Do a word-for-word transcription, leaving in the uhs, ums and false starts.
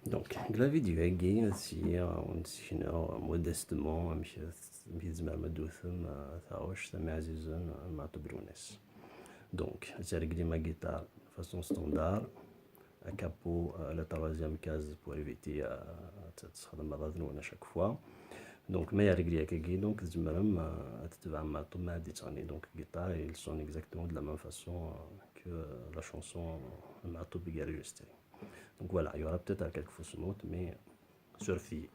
Donc, deg la vidéo-agi, ad ssiya ad wen-d-ssekneɣ modestement amek, amek tzemrem ad d-tewtem, euh, taɣect am Ɛzizen, euh, Maɛtub Lwennas. Donc, ad treglim agiṭar de façon standard, a capo, euh, la troisième case pour éviter, euh, ad tesxedmem aḍad-nwen à chaque fois. Donc, ma yerregli akkagi, donc, tzemrem, euh, ad tetbeɛem Maɛtub ma ad yettɣenni. Donc, guitare, il sonne exactement de la même façon, euh, que, euh, la chanson, euh, Maɛtub i enregistrée. Donc voilà, il y aura peut-être quelques fausses notes, mais surveillez.